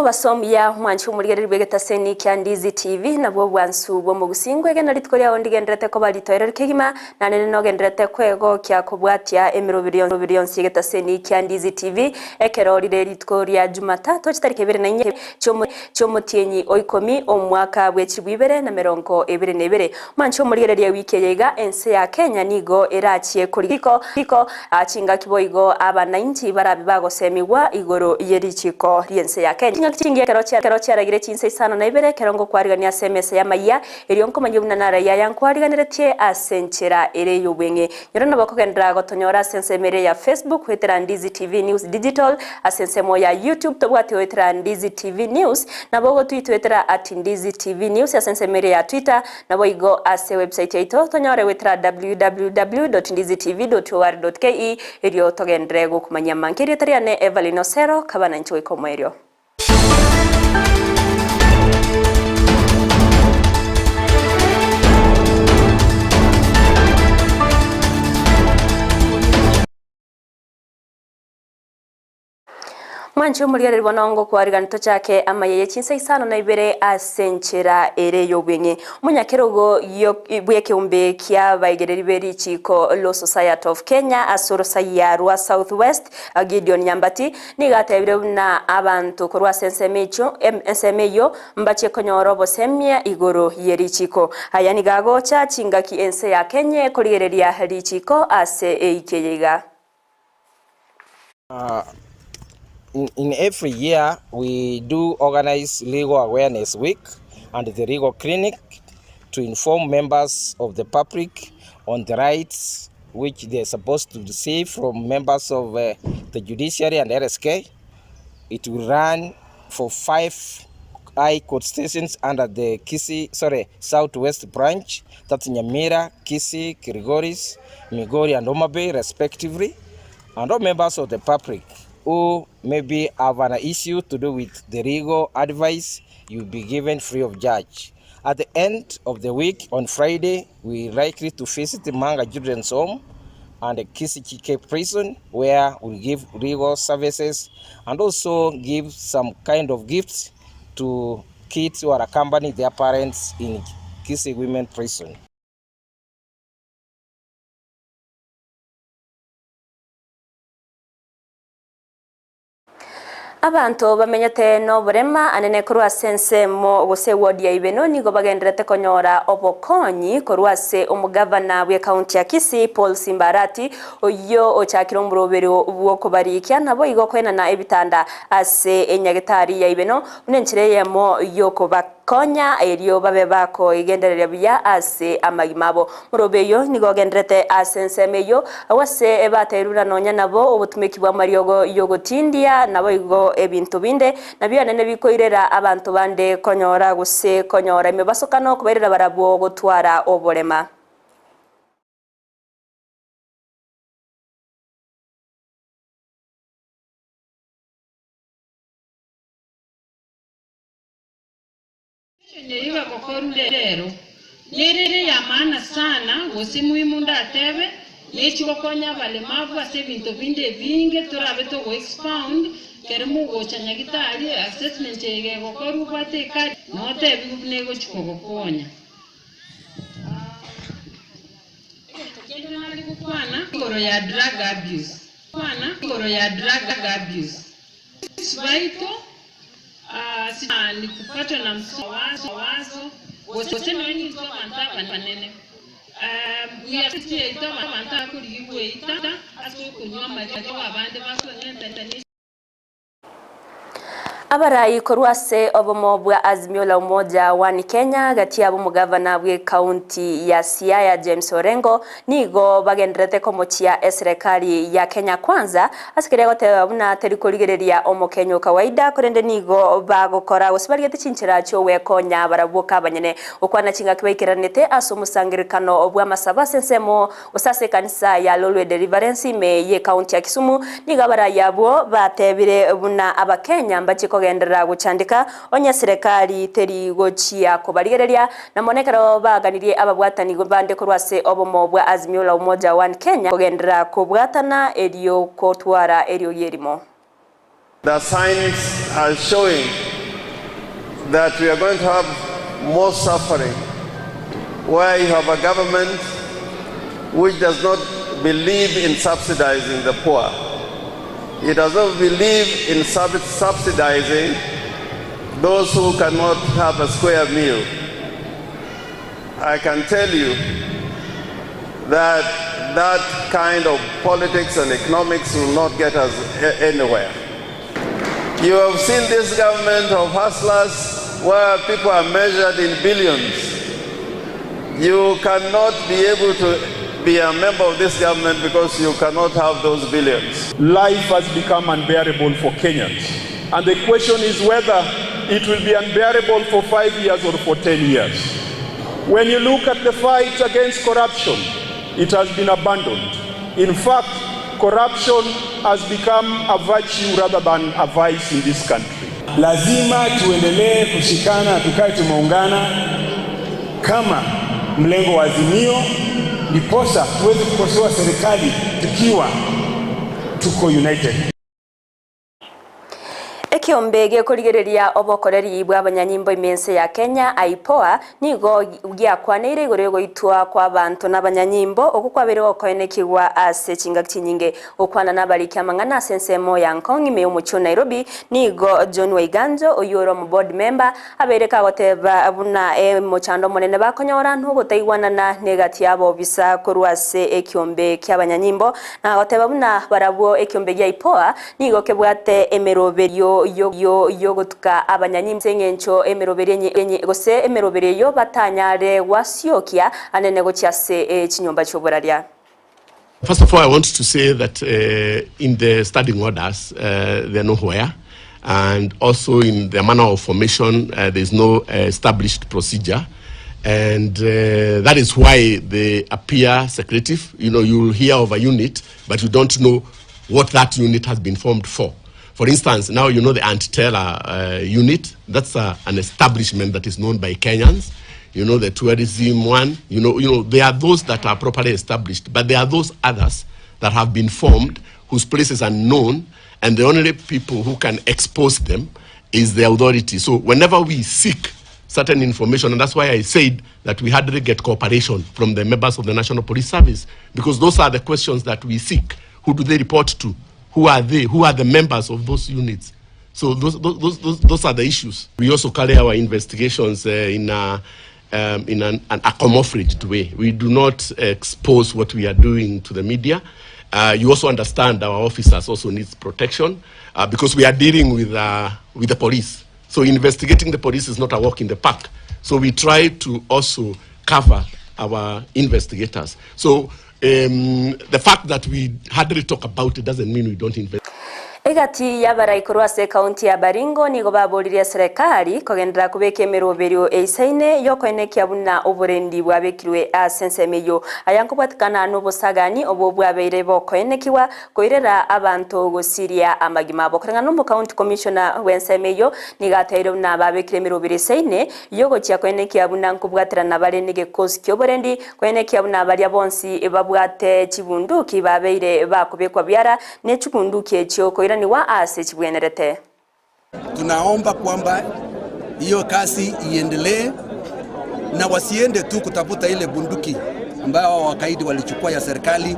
Omobaso omuya mwanche omorigereria bw'egetaseni kia Ndizi TV, nabwo obwansu bw'omogusii ngwegena rituko riao ndigendererete koba ritoereru kegima, naende nogendererete kwegokia kobwatia emeroberi yonsi y'egetaseni kia Ndizi TV, ekero rire rituko ria Jumatatu chitariki ibere na inye chi'omotienyi o ikomi omwaka bwe chilifu ibere na merongo ebere na ebere. Mwanche omorigereria ewiki eye iga ense ya Kenya nigo erachie koriko chingaki boigo abanainchi barabe bagosemigwa igoro ye richiko ri'ense ya Kenya. Chingaki chingiya ekero chiaragire chinsa isano na ibere ekero ngokwarigania ase emesa y'amayia, erio nkomanyie buna narayia aya nkwariganeretie ase enchera ere y'obweng'e. Nyora nabo okogenderera gotonyora ase ensemo ere ya Facebook goetera Ndizi TV News Digital, ase ensemo ya YouTube tobwate goetera Ndizi TV News, nabo ogotwitwetera at Ndizi TV News ase ensemo ere ya Twitter, Naboigo ase website yaito tonyore goetera www.ndizitv.or.ke erio togenderere gokomanyia amange erieta riane Evelyn Osero kaba nainche goika omoerio. Mwanche omorigereria bono ngokwarigani tochake amaya ye chinsa isano na ibere ase enchera ere y'obweng'e. Omonyakerogo bw'ekeombe ki'abaigereri be richiiko Law Society of Kenya ase orosaiya rwa South West, Gideon Nyambati, nigo atebire buna abanto korwa ase ensemo echio ensemo eyio mbachie konyora obosemia igoro ye richiiko. Aya nigo agocha chingaki ense ya Kenya ekorigereria richiiko ase eiki eye iga. In every year we do organize legal awareness week and the legal clinic to inform members of the public on the rights which they are supposed to receive from members of the judiciary and LSK. It will run for 5 high court stations under the Kisii, sorry, South West branch, that's Nyamira, Kisii, Kilgoris, Migori and Homa Bay respectively, and all members of the public who maybe have an issue to do with the legal advice, you'll be given free of charge. At the end of the week on Friday, we likely to visit the Manga Children's Home and the Kisii Chike Prison where we give legal services and also give some kind of gifts to kids who are accompanying their parents in Kisii Women Prison. Abanto bamenyete noborema anene korwa ase ensemo gose ewodi ya Ibeno nigo bagendererete konyora obokonyi korwa ase omogavana bw'ekaunti ya Kisii Paul Simba Arati oyio ochakire omoroberi bw'okobarikia naboigo koenana ebitanda ase enyagetari ya Ibeno buna enchera eyemo y'okoba Konya erio babe bakoigendereria buya ase amagima abo. Morobe oyio nigo ogendererete ase ensemo eyio, agwo ase bateirwe buna nonya nabo obotumeki bw'amariogo y'ogotindia, naboigo ebinto binde nabio anene bikoirera abanto bande konyora gose konyora emebasokano kobairera barabwo gotwara oborema. Enchera eyio bagokorure rero nere ere y'amaana sana, gose muhimu ndatebe, nechi gokonya abalemavu ase ebinto binde ebinge torabe togo expound kere mogocha nyagitari assessment eye gegokorwa obwate ekadi notebigwe buna egochi kogokonya. Egento kende nare gokwana igoro ya drug abuse, kwana igoro ya drug abuse. Baito ni kupatwa na msongo wa mawazo gose nonya intwe abanto abanene buya tiyaito abanto abakorigia gweita ase okonywa amariogo abande bakong'entania ne. Abarai korwa ase obomo bwa Azimio la Umoja One Kenya gati yabo omogavana bw'ekaunti ya Siaya James Orengo Nigo bagendererete komochia eserekari ya Kenya Kwanza ase keria goteba buna teri korigereria omokenya o kawaida korende nigo bagokora gose barigete chinchera chi'ogwekonya barabwo kabanyene gokwana chingaki baikeranete ase omosangererekano bw'amasabo ase ensemo gose ase ekanisa ya Lolwe Deliverance ime y'ecounty ya Kisumu nigo abarai abwo batebire buna abakenya mbachie kogenderera gochandeka onye eserekari teri gochia kobarigereria Na mono ekero baganirie ababwatani bande korwa ase obomo bwa Azimio la Umoja One Kenya kogenderera kobwatana erio gotwara eriogi erimo. The signs are showing. that we are going to have more suffering where you have a government which does not believe in subsidizing the poor. It does not believe in subsidizing those who cannot have a square meal. I can tell you that that kind of politics and economics will not get us anywhere. You have seen this government of hustlers where people are measured in billions. You cannot be able to be a member of this government because you cannot have those billions. Life has become unbearable for Kenyans. And the question is whether it will be unbearable for 5 years or for 10 years. When you look at the fight against corruption, it has been abandoned. In fact, corruption has become a virtue rather than a vice in this country. Lazima tuendelee kushikana, tukae tumeungana kama mlengo wa Azimio, ndiposa tuweze kukosoa serikali tukiwa tuko united. Ekeombe gekorigereria obokoreri bwa abanyanyimbo ime ense ya Kenya IPOA nigo giakwaneire igoro yogoitwa kwa abanto na abanyanyimbo okwo kwabere gokoenekigwa ase chingaki chinyinge gokwana na abariki amang'ana ase ensemo ya Ngong ime yomochie o Nairobi nigo John Waiganjo oyio ore omo board member abeire kagoteba buna emochando omonene bakonyora nogotaigwanana negati ya abobisa korwa ase ekeombe kia abanyanyimbo na goteba buna barabwo ekeombe gia IPOA nigo kebwate emeroberio yogotuka abanyanyimbo ase eng'encho emeroberi enye enye gose emeroberi eyo batanyare gwasiokia anene gochia ase eh, chinyomba chioboraria. First of all, I want to say that in the standing orders, they're nowhere. And also in the manner of formation, there's no established procedure. And that is why they appear secretive. You know, you'll hear of a unit, but you don't know what that unit has been formed for. For instance, now you know the anti-terror unit. That's an establishment that is known by Kenyans. You know the tourism one. There are those that are properly established, but there are those others that have been formed whose places are known, and the only people who can expose them is the authority. So whenever we seek certain information, and that's why I said that we hardly get cooperation from the members of the National Police Service, because those are the questions that we seek. Who do they report to? Who are they? Who are the members of those units? So those are the issues. We also carry our investigations in a camouflaged way. We do not expose what we are doing to the media. You also understand our officers also needs protection because we are dealing with the police. So investigating the police is not a walk in the park. So we try to also cover our investigators. So the fact that we hardly talk about it doesn't mean we don't invest. Egati y'abarai korwa ase ekaunti ya Baringo nigo baboririe serikali kogenderera kobeka emeroberio eisaine yokoenekia buna oborendi bwabekirwe ase ensemo eyio aya nkobwatikana na obosagani obwo bwabeire bokoenekiwa koirera abanto gosiria amagima abo koreng'ana na omocounty commissioner bw'ensemo eyio nigo ateire buna babekire emeroberio eisaine yogochia koenekia buna nkobwaterana bare na egekosi kia oborendi koenekia buna baria bonsi babwate chibunduki babeire bakobekwa biara na echibunduki echio koiraniwa ase chibwenerete. Tunaomba kwamba hiyo kazi iendelee na wasiende tu kutafuta ile bunduki ambayo wakaidi walichukua ya serikali,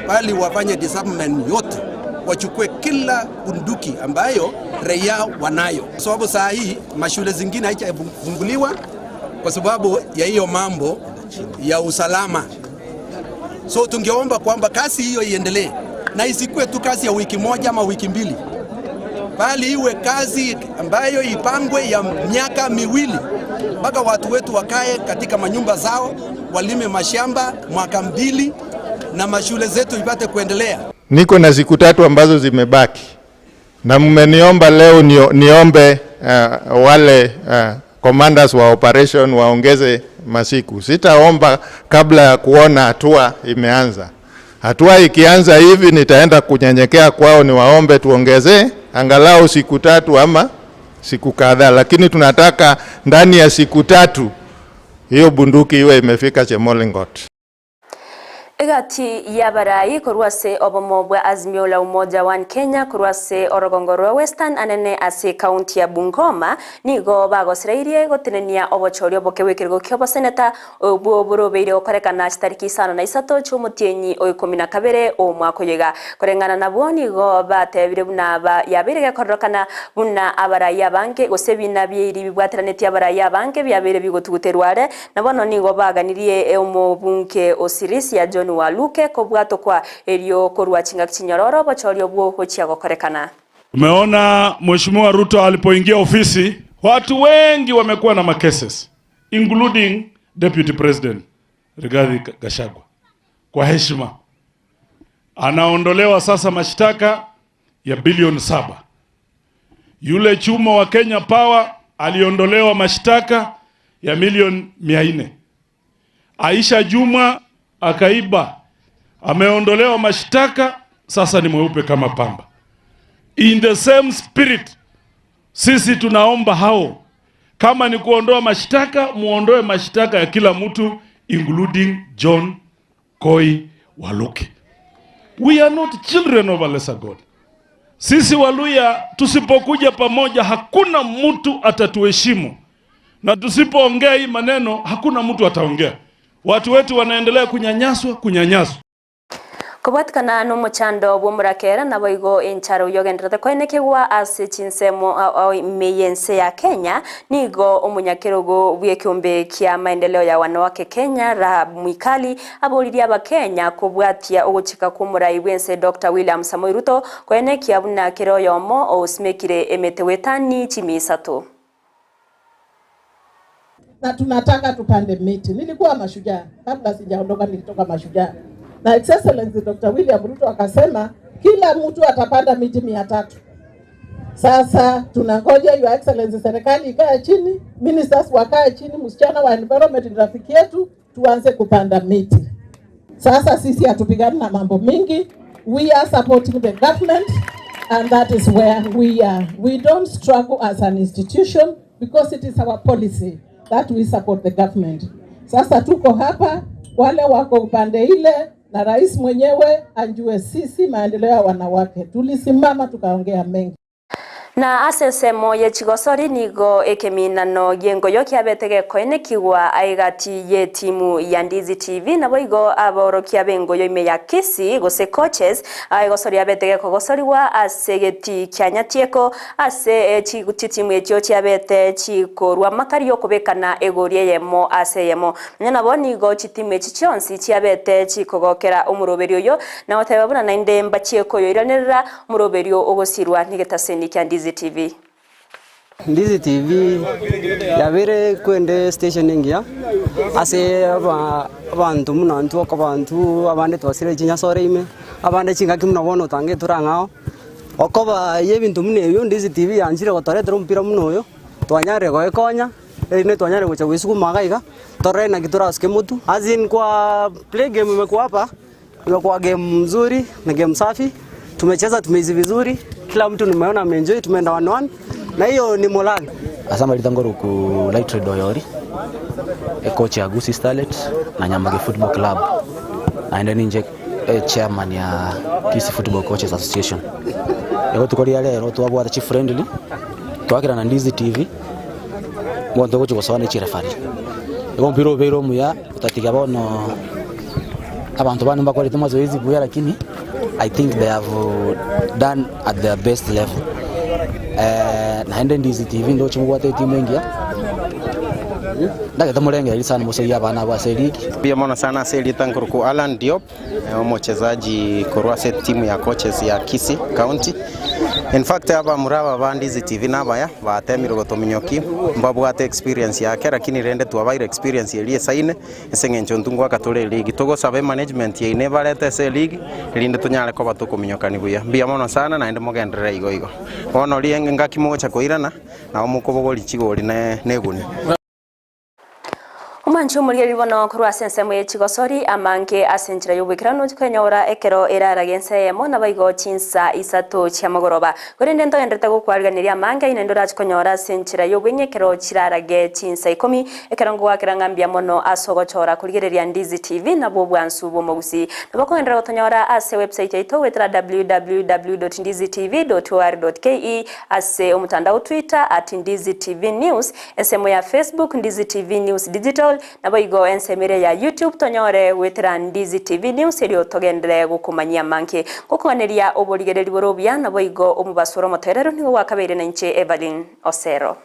bali wafanye disarmament yote, wachukue kila bunduki ambayo raia wanayo, kwa sababu saa hii mashule zingine haijafunguliwa kwa sababu ya hiyo mambo ya usalama. So tungeomba kwamba kazi hiyo iendelee na isikuwe tu kazi ya wiki moja ama wiki mbili, bali iwe kazi ambayo ipangwe ya miaka miwili mpaka watu wetu wakae katika manyumba zao, walime mashamba mwaka mbili na mashule zetu ipate kuendelea. Niko na siku tatu ambazo zimebaki na mmeniomba leo niombe wale commanders wa operation waongeze masiku. Sitaomba kabla ya kuona hatua imeanza. Hatua ikianza hivi nitaenda kunyenyekea kwao niwaombe tuongezee angalau siku tatu ama siku kadhaa, lakini tunataka ndani ya siku tatu hiyo bunduki iwe imefika Chemolingot. Egati y'abarai korwa ase obomo bwa Azimio la Umoja One Kenya korwa ase orogongo rwa Western anene ase ekaunti ya Bungoma nigo bagosireirie gotenenia obochori oboke bw'ekerogo ki'oboseneta obwo borobeire gokorekana chitariki isano na isato chi'omotienyi o ikomi na kabere omwaka oyo iga. Koreng'ana nabwo nigo batebire buna yabeire gekororokana buna abarai abange gose ebina bi'eiri bibwateranetie abarai abange biabeire bigotuguterwa are Na bono nigo baganirie omobunge o Sirisia John Waluke kobwatokwa erio korwa chingaki chinyororo obochori obwo gochia gokorekana. Tumeona Mheshimiwa Ruto alipoingia ofisi watu wengi wamekuwa na macases including Deputy President Rigathi Gachagua. Kwa heshima anaondolewa sasa mashtaka ya bilioni saba. Yule chuma wa Kenya Power aliondolewa mashtaka ya milioni 400. Aisha Juma akaiba, ameondolewa mashtaka, sasa ni mweupe kama pamba. In the same spirit, sisi tunaomba hao kama ni kuondoa mashtaka, muondoe mashtaka ya kila mtu including John Koi Waluke. We are not children of a lesser God. Sisi Waluya tusipokuja pamoja hakuna mtu atatuheshimu, na tusipoongea hii maneno hakuna mtu ataongea. Watu wetu wanaendelea kunyanyaswa, kunyanyaswa. Kobwatikana nomochando bw'omorakera naboigo enchara oyio ogendererete koenekigwa ase chinsemo ao ime y'ense ya Kenya, nigo omonyakerogo bw'ekeombe kia maendeleo ya wanawake Kenya Rahab Mwikali aboririe abakenya kobwatia ogochika kw'omorai bw'ense Doctor William Samoei Ruto koenekia buna kera oyomo osimekire emete wetani chimi isato. Na tunataka tupande miti. Nilikuwa Mashujaa kabla sijaondoka, nilitoka Mashujaa na His Excellency Dr. William Ruto akasema kila mtu atapanda miti 300. Sasa tunangoja Your Excellency, serikali ikae chini, ministers wakae chini, msichana wa environment ni rafiki yetu, tuanze kupanda miti. Sasa sisi hatupigani na mambo mingi, we are supporting the government and that is where we are. We don't struggle as an institution because it is our policy that we support the government. Sasa tuko hapa, wale wako upande ile na rais mwenyewe anjue sisi maendeleo ya wanawake. Tulisimama tukaongea mengi. Na ase ensemo ye chigosori nigo ekeminano gi'engoyo kiabete gekoenekigwa aegati y'etimu ya Ndizi TV naboigo aborokia b'engoyo ime ya Kisii gose coaches egosori yabete gekogosorigwa ase egetii kia Nyatieko ase chitimu echio chiabete chikorwa amakari y'okobekana egori eyemo ase eyemo. Nonya nabo nigo chitimu echi chionsi chiabete chikogokera omoroberi oyo na goteba buna naende mbachie koyoiranerera Omoroberio ogosirwa negetaseni kia Ndizi TV. Ndizi TV yabeire kwende station engiya ase abanto buna intwe okoba intwe abande twasire chinyasore ime, abande chingaki buna bono otangete torang'ao, okoba ya ebinto buna ebio Ndizi TV yanchire gotoretera omopira buna oyo, twanyarire goekonya, erinde twanyarire gocha goesuguma iga iga, torore naki torasuke motwe, as in kwa play game imekuwa hapa. Imekuwa game mzuri na game safi. Tumecheza tumeizi vizuri, kila mtu nimeona ameenjoy, tumeenda 1-1 na hiyo ni morale. Ase amarita ngoruku Lightred Oyori, ecoach ya Gusii Starlet na Nyamage Football Club, naende ninche echairman ya Kisii Football Coaches Association. Rituko ria rero twabwate chifriendly, twakera na Ndizi TV, bono togochia gosoa ne chireferee. Igo omopira obeire omuya. Otatiga bono abanto bane mbakorete mazoezi buya lakini I think they have done at their best level. Eh, naende Ndizi TV ndoche mobwate etimu engiya ndagete morengereria sana mosoyie abana abwo ase eligi. Mbuya mono sana ase erieta nkorokwa Allan Diop, omochezaji korwa ase etimu ya coaches ya Kisii County. In fact abamura aba ba Ndizi TV nabaya, batemire gotominyokia, mbabwate experience yake lakini rende twabaire experience eria esaine ase eng'encho intwe ngoaka tore eligi. Togosaba emanagement yaino ebarete ase eligi erinde tonyare koba tokominyokani buya. Mbuya mono sana naende mogenderere igo igo. Bono rienge engaki mogocha koirana, nabo mokobogoria chigori ne egunia. Omwanchi omorigereria bono korwa ase ensemo ye chigosori amange ase enchera y'oboikeranu chikwenyora ekero erarage ense eyemo naboigo chinsa isato chiamogoroba. Korende ntogenderete gokwariganeria amange aye naende orache konyora ase enchera y'obweng'e ekero chirarage chinsa ikomi ekero ngogoakera ng'a mbuya mono ase ogochora korigereria Ndizi TV nabwo obwansu bw'omogusii. Nabo okogenderera gotonyora ase website yaito goetera www.ndizitv.or.ke ase omotandao Twitter at Ndizi TV News Ensemo ya Facebook, Ndizi TV News Digital, naboigo ensemo eria ya YouTube tonyore goetera Ndizi TV News erio togenderere gokomanyia amange. Gokwaneria oborigereri bore obuya naboigo omobaso ore omotoereru nigo gwakabeire nainche Evelyn Osero.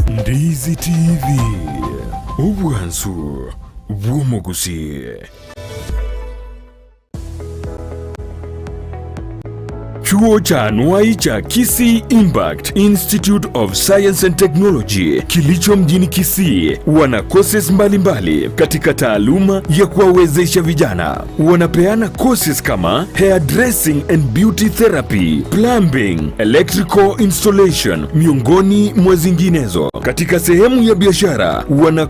Ndizi TV, obwansu bw'omogusii. Chuo cha anuai cha Kisii Impact Institute of Science and Technology kilicho mjini Kisii wana courses mbalimbali katika taaluma ya kuwawezesha vijana. Wanapeana courses kama hairdressing and beauty therapy, plumbing, electrical installation miongoni mwa zinginezo. Katika sehemu ya biashara wana